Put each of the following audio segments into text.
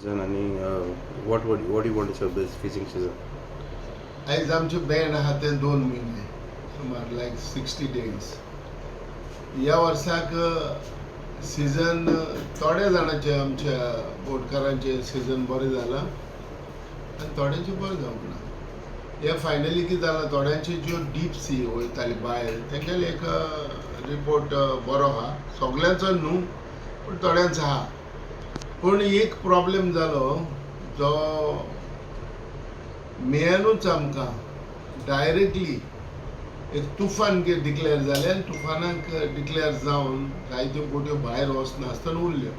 Season आनी what you want to this fishing season? आयज आमचें बँड आहा तें 2 म्हयने सुमार, लायक 60 डेज. ह्या वर्साक सिजन थोड्या जाणांचे, आमच्या बोटकारांचे सिजन बरें जालां आनी थोड्यांचें बरें जावंक ना. हे फायनली कितें जालां, थोड्यांचे ज्यो डीप सी वयताले भायर, तेंगेले एक रिपोर्ट बरो आहा. सगल्यांचो न्हू, पूण थोड्यांचो आहा. पूण एक प्रॉब्लेम जालो जो मेयानूच आमकां डायरेक्टली एक तुफान डिक्लेअर जालें आनी तुफानाक डिक्लेअर जावन जायत्यो बोट्यो भायर वचनासतना उरल्यो.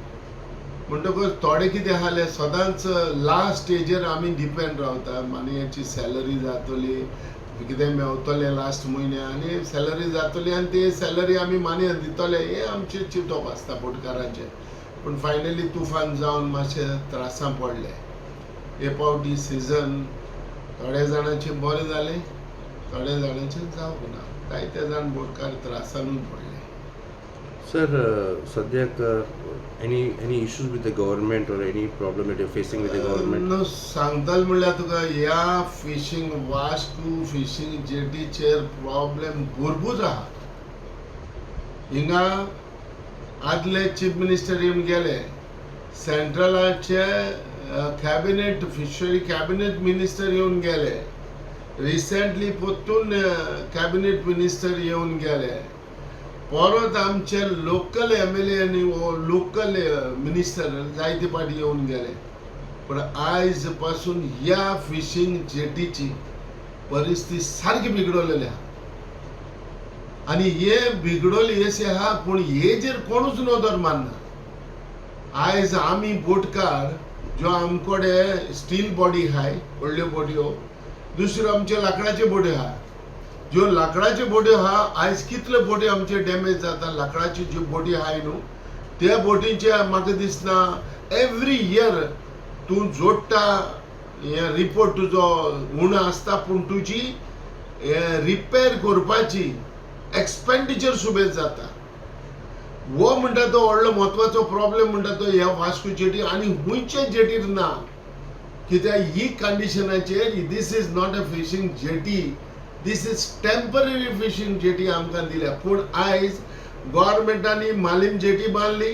म्हणटकच थोडे कितें आसले, सदांच लास्ट स्टेजीर आमी डिपेंड रावता. मानयाची सॅलरी जातली, कितें मेवतलें लास्ट म्हयन्या आनी सॅलरी जातली आनी ती सॅलरी आमी मानयान दितले, हें आमचें चिंतप आसता बोटकारांचें. पूण फायनली तुफान जावन मातशे त्रासां पडले. हे पावटी सिजन थोड्या जाणांचें बरें जालें, थोड्या जाणांचें जावंक ना. जायते जाण बोटकार त्रासानूच पडले. सर, सद्याक any issues with the government or any problem that you facing with the government? न्हू, सांगतले म्हणल्यार तुका ह्या फिशींग, वास्को फिशींग जेटीचेर प्रॉब्लेम भरपूर आहा. हिंगा आदले चीफ मिनिस्टर येवन गेले, सेंट्रलाचे कॅबिनेट, फिशरी कॅबिनेट मिनिस्टर येवन गेले, रिसेंटली परतून कॅबिनेट मिनिस्टर येवन गेले, परत आमचे लोकल एमएलए आनी लोकल मिनिस्टर जायते पाटी येवन गेले. पण आयज पासून ह्या फिशींग जेटीची परिस्थिती सारकी बिगडलेली आहा आनी हे बिगडोली अशें आहा, पूण हेजेर कोणूच नदर मारना. आयज आमी बोटकार ज्यो आमकडे स्टील बॉडी आहाय, व्हडल्यो बोटयो, दुसऱ्यो आमच्यो लांकडाच्यो बोट्यो आहा. ज्यो लांकडाच्यो बोट्यो आहा, आयज कितल्यो बोटी आमच्यो डॅमेज जाता. लांकडाच्यो ज्यो बोटी आहाय न्हू, त्या बोटींचे म्हाका दिसना एवरी इयर तूं जोडटा हे रिपोर्ट तुजो उणो आसता, पूण तुजी रिपेर करपाची एक्सपेंडिचर सुबेज जाता. हो म्हणटा तो व्हडलो म्हत्वाचो प्रॉब्लेम म्हणटा तो ह्या वास्को जेटी आनी खंयचे जेटीर ना. कित्याक ही कंडिशनाचेर this is not a fishing jetty, this is temporary fishing jetty आमकां दिल्या. पूण आयज गोवोरमेंटांनी मालीम जेटी बांदली,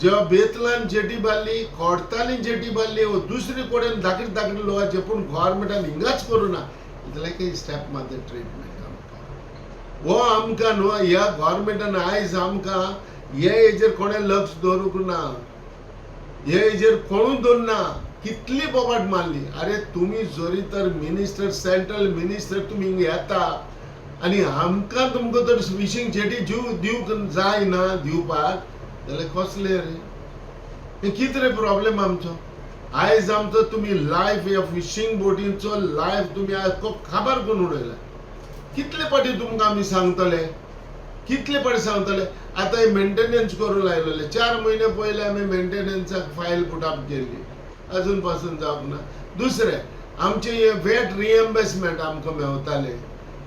जेव्हा बेतलान जेटी बांदली, कोडतालीन जेटी बांदली, वो दुसरे कडेन धाकटे धाकटे लोकांचे, पूण गोवोरमेंटान हिंगाच करूं ना. It's like a step mother treatment आमकां. हो आमकां न्हू, ह्या गोवोरमेंटान आयज आमकां हे हेजेर कोणें लक्ष दवरूंक ना, हे हेजेर कोणूच दवरना. कितली बोबाट मारली. अरे, तुमी जरी तर मिनिस्टर, सेंट्रल मिनिस्टर, तुमी हिंगा येता आनी आमकां तुमकां तर फिशींग जेटी जीव दिवंक जायना दिवपाक जाल्यार कसले रे हे? कितें रे प्रॉब्लेम आमचो? आयज आमचो तुमी लायफ, ह्या फिशींग बोटींचो लायफ तुमी आयज काबार करून उडयला. कितले पाटी तुमकां आमी सांगतले? कितले पाटी सांगतले? आतां हे मेंटेनन्स करूंक लायलेले. 4 म्हयने पयले आमी मेंटेनन्साक फायल पुट अप केल्ली, अजून पासून जावंक ना. दुसरें, आमचे हे वेट रिएम्बर्समेंट आमकां मेवताले,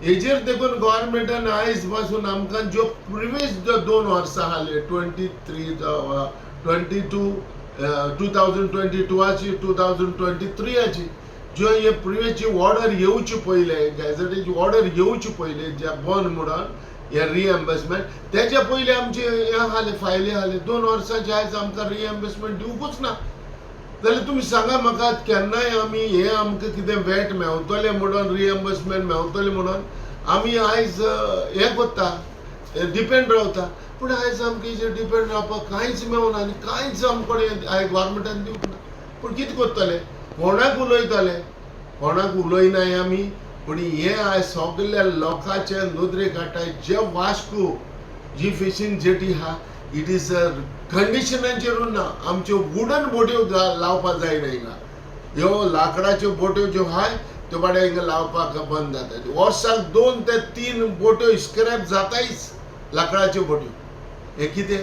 हेजेर देखून गोवोरमेंटान आयज पासून आमकां ज्यो प्रिवियस ज्यो 2 वर्सां आहले, 23, 22, 2022आची, 2023आची, ज्यो हे प्रिवियसची ऑर्डर येवची पयले, गॅझेटीची ऑर्डर येवची पयले, ज्या बंद म्हणून हे रिएम्बर्समेंट, तेच्या पयलीं आमचे हे आहले, फायली आहले 2 वर्सांचे, आयज आमकां रिएम्बर्समेंट दिवकूच ना. जाल्यार तुमी सांगा म्हाका, केन्नाय आमी हे आमकां कितें वेट मेवतलें म्हणून, रिएम्बर्समेंट मेवतलें म्हणून आमी आयज हें करता, डिपेंड रावता. पूण आयज आमकां हेजेर डिपेंड रावपाक कांयच मेवना आनी कांयच आमचे कडेन आयज गोवोरमेंटान दिवंक ना. पूण कितें करतले? कोणाक उलयतले? कोणाक उलयनाय आमी. पूण हें आयज सगल्या लोकांचे नदरेक हाडटा, जे वास्को जी फिशींग जेटी आहा, it is कंडिशनाचेर ना. आमच्यो वुडन बोट्यो लावपाक जायना हिंगा. ह्यो लांकडाच्यो बोट्यो ज्यो आहाय, त्यो बाबड्या हिंगा लावपाक बंद जाता. वर्साक दोन ते तीन बोट्यो स्क्रॅप जातायच, लांकडाच्यो बोट्यो. हें कितें?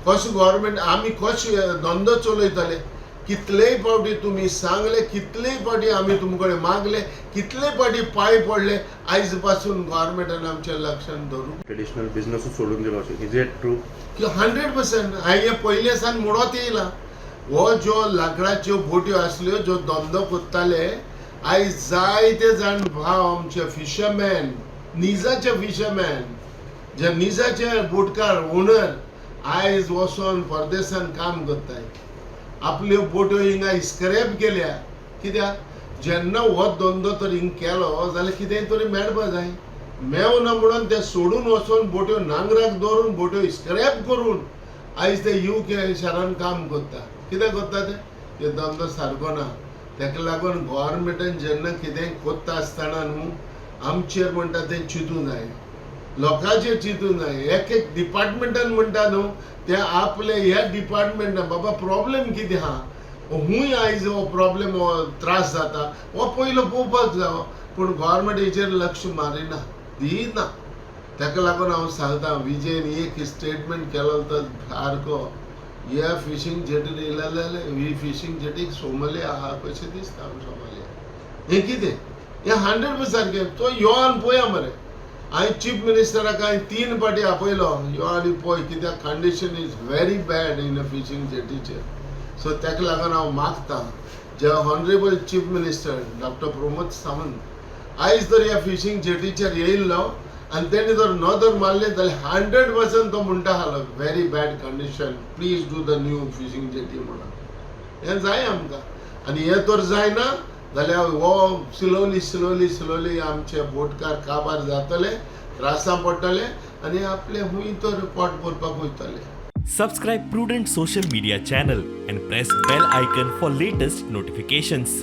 कशें गोवोरमेंट, आमी कशें धंदो चलयतले? कितलेय फावटी तुमी सांगले, कितलेय फावटी आमी तुमचे कडेन मागले, कितले फावटी पांय पडले, आयज पासून गोवोरमेंटान आमच्या लक्षान धरूं ट्रेडिशनल बिझनसूच सोडून दिलो अशें, is it true? की 100%. हांवें हें पयलें सान म्हणत येयलां. हो ज्यो लांकडाच्यो बोट्यो आसल्यो, ज्यो धंदो करताले, आयज जायते जाण भाव आमचे फिशरमॅन, निजाचे फिशरमॅन, जे निजाचे बोटकार ओनर आयज वचोन परदेसान काम करताय. आपल्यो बोट्यो हिंगा स्क्रॅप केल्या. कित्याक जेन्ना हो धंदो तर हिंग केलो जाल्यार कितेंय तरी मेळपा जाय, मेवना म्हणून ते सोडून वचोन बोट्यो नांगराक दवरून, बोट्यो स्क्रॅप करून आयज ते युके शारान काम करता. कितें करता ते? ते धंदो सारको ना. ताका लागून गोवोरमेंटान जेन्ना कितेंय करता आसतना न्हू, आमचेर म्हणटा तें चिंतूं जाय, लोकांचेर चिंतूं जाय. एक एक डिपार्टमेंटान म्हणटा न्हू, ते आपले ह्या डिपार्टमेंटान बाबा प्रॉब्लेम कितें आहा, हूंय आयज हो प्रॉब्लेम, हो त्रास जाता, हो पयलो पळोवपाक जावो. पूण गोवोरमेंट हेचेर लक्ष मारिना, दिना. ताका लागून हांव सांगता, विजयन एक स्टेटमेंट केलो तो सारको. ह्या फिशींग जेटीर येयले जाल्यार ही फिशींग जेटीक सोमालिया आहा कशें दिसता. सोमालिया हें कितें, हें 100% सारकें. तो यो आनी पळया मरे. हांवें चीफ मिनिस्टराक हांवें 3 फावटी आपयलो, यो आनी पळय कित्याक condition is very bad in a fishing जेटीचेर. सो ताका लागून हांव मागता जे honourable chief minister doctor Pramod Sawant आयज जर ह्या फिशींग जेटीचेर येयल्लो आनी तेणी जर नदर मारली जाल्यार 100% तो म्हणटा आसलो, very bad condition, please do the new fishing jetty म्हणून. हें जाय आमकां. आनी हें तर जायना जाल्यार हो स्लोली स्लोली स्लोली आमचे बोटकार काबार जातले, त्रासां पडटले आनी आपले हुंय तर पोट भरपाक वयतले. Subscribe Prudent Social Media channel and press bell icon for latest notifications.